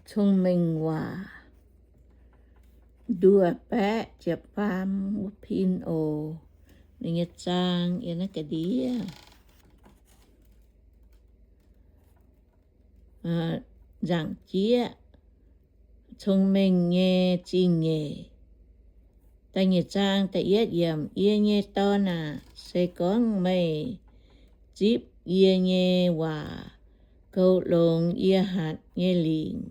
Cong-Mengh Waac, nduov baeqv ziepc faam wuov pin oc. Ninh nyei zaang yiem naaiv ga'ndiev. Nzaangc jieqv, Cong-Mengh Nyei Zingh Nyeic. Da'nyeic zaang da'yietv yiemc. Yie nyei dorn aah! Se gorngv meih zipv yie nyei waac, goux longx yie hatc nyei lingc.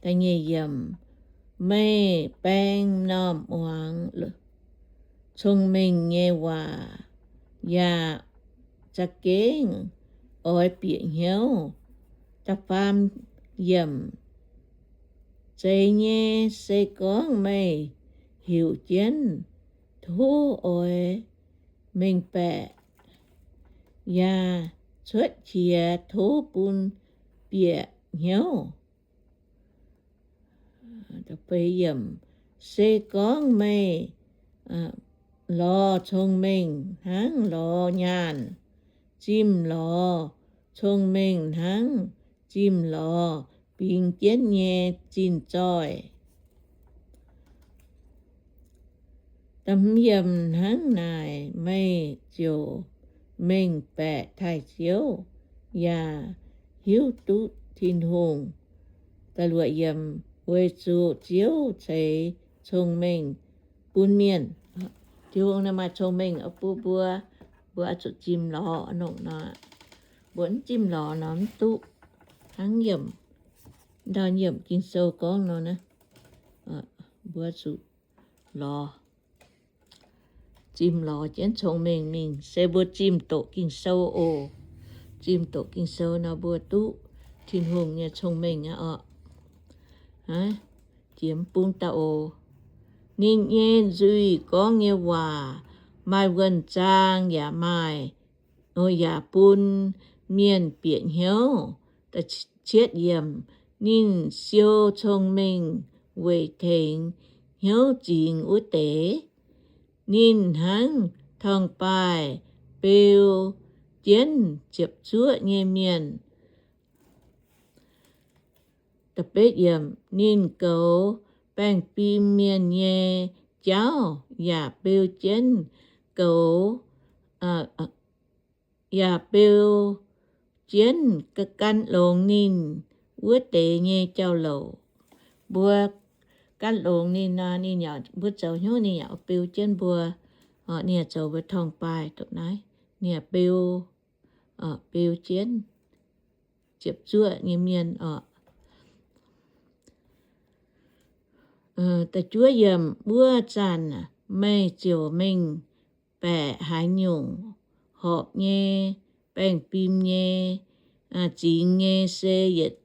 Da'nyeic yiemc. Meih baeng m'normh muangx cong-mengh nyei waac, yaac za'gengh oix bieqc hnyouv. Da'faam yiemc. Zeiz nyei, se gorngv meih heuc jienv, tov oix mengh baeqc, yaac cuotv qiex tov bun bieqc hnyouv. Se gorngv meih lorz cong-mengh hnangv lorz nyaanh, zimh lorz cong-mengh hnangv zimh lorz bingx jienv nyei zinh zoih. Hnangv naaic, meih ziouc mengh baeqc taaih Ziouv, yaac hiuv duqv Tin-Hungh. Weic zuqc Ziouv ceix cong-mengh bun mienh. Tin-Hungh maaih cong-mengh bun mbuo, mbuo oix zuqc zimh lorz nongc nor. Mbuo mv zimh lorz nor mv duqv. Hnangv yiemc, ndau yiemc Ging-Sou gorngv nor, mbuo zuqc lorz, zimh lorz jienv cong-mengh mingh. Se mbuo zimh doqc Ging-Sou oc. Zimh doqc Ging-Sou nor mbuo duqv Tin-Hungh nyei cong-mengh aqv oc. Jiex mv bung dauh oc. Ninh nyei nzuih gorngv nyei waac maaih wuonh zaang yaac maaih, yaac bun mienh bieqc hnyouv. Cietv yiemc. Ninh siou cong-mengh weic tengx hnyouv zingx wuov deix. Ninh hnangv torngv-baaih beu jienv ziepc zuoqv nyei mienh. Ninh goux baengh fim mienh nyei jauv yaac beu jienv goux, yaac beu jienv gan longx ninh wuov deix nyei jauv-louc. Mbuo gan longx ninh nor, ninh yaac, mbuo zoux hnyouv ninh yaac beu jienv mbuo. Ninh yaac zoux mbuo torngv-baaih doqc naaiv. Ninh yaac beu, beu jienv ziepc zuoqv nyei mienh oc. Da'juov yiemc. Wuov zanc meih ziouc mengh baeqc haaix nyungc horpc nyei baengh fim nyei zingx nyei se yietc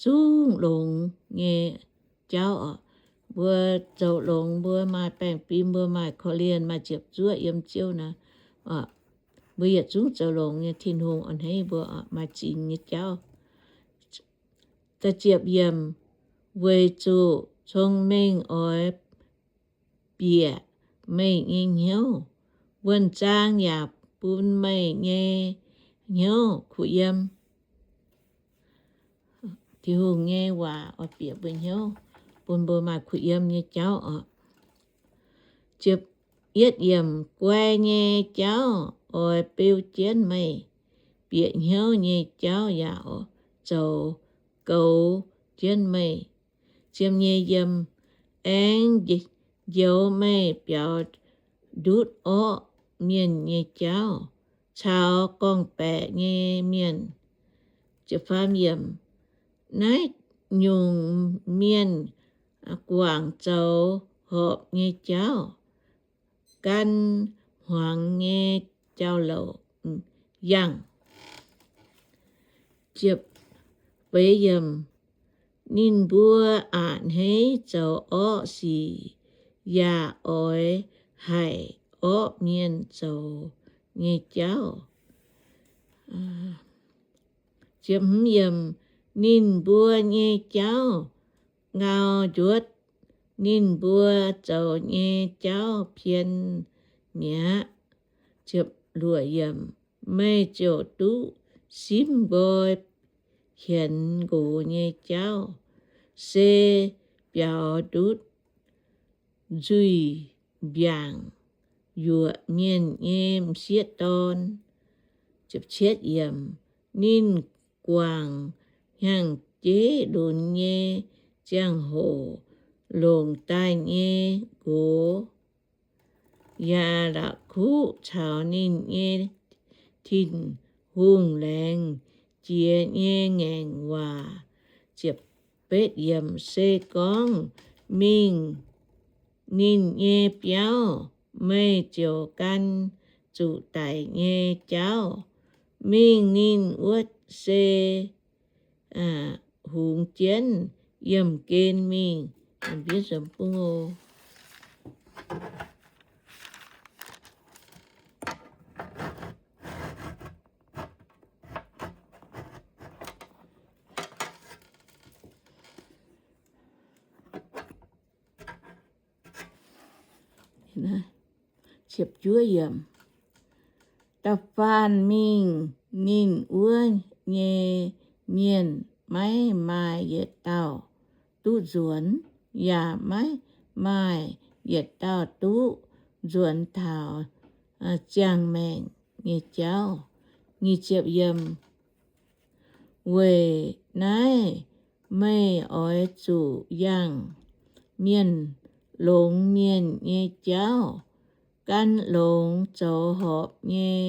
zungv longx nyei jauv oc. Mbuo zoux longx, mbuo maaih baengh fim, mbuo maaih korv-lienh, maaih ziepc zuoqv yiem Ziouv naaiv, mbuo yietc zungv zoux longx nyei. Tin-Hungh oix hneiv mbuo maaih zingx nyei jauv. Da'ziepc yiemc. Weic zuqc cong-mengh oix bieqc meih nyei hnyouv, wuonh zaang yaac bun meih nyei hnyouv kuh yiem. Tin-Hungh nyei waac oix bieqc mbuo hnyouv, bun mbuo maaih kuh yiem nyei jauv oc. Yietv yiemc. Guai nyei jauv oix beu jienv meih, bieqc hnyouv nyei jauv yaac zoux goux jienv meih. Ziepc nyeic yiemc. Aengx njoux meih biaux ndutv orqv mienh nyei jauv caux gorngv-baeqc nyei mienh. Naaiv nyungc mienh guangc zoux horpc nyei jauv, gan hmuangx nyei jauv-louc yangh. Ninh mbuo a'hneiv zoux orqv sic yaac oix haic orqv mienh zoux nyei jauv. Ninh mbuo nyei jauv ngau njuotv, ninh mbuo zoux nyei jauv pien mi'aqv. Meih ziouc duqv simv nqoi hienx nqox nyei jauv, se biaux ndutv nzuih mbiaangc yuoqc mienh nyei m'sieqv dorn. Ninh guangc hnyangx-jeiv lunx nyei ziangh hoc longc daaih nyei nqox, yaac la'kuqv caux ninh nyei Tin-Hungh laengz jiex nyei ngaengc waac. Se gorngv mingh ninh nyei biauv, meih ziouc gan zuqc daic nyei jauv. Mingh ninh wuov se hungx jienv yiemh gen mingh. Da'faanh mingh ninh wuov nyei mienh maiv maaih yietc dauh duqv nzuonx, yaac maiv maaih yietc dauh duqv nzuonx taux ziangh maengc nyei jauv. Weic naaiv meih oix zuqc yangh mienh longx mienh nyei jauv, gan longx zoux horpc nyei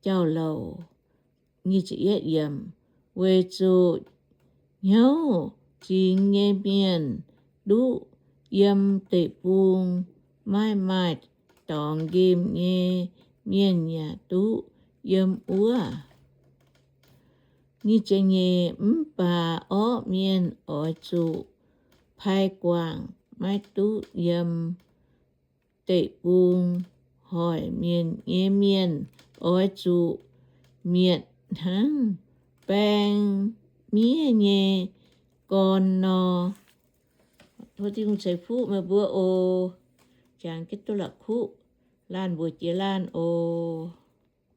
jauv-louc. Weic zuqc hnyouv zingx nyei mienh duqv yiem deic-bung, maiv maaih dorngx nqemh nyei mienh yaac duqv yiem wuov. Mv baac orqv mienh oix zuqc pai guangc, maiv duqv yiem deic-bung. Hoic mienh nyei mienh oix zuqc mietc hnangv baeng miev nyei gorn nor. Tov Tin-Hungh ceix fuqv meih mbuo oc. Jangx jienv duqv la'kuqv, laanh mbuox jiex laanh oc.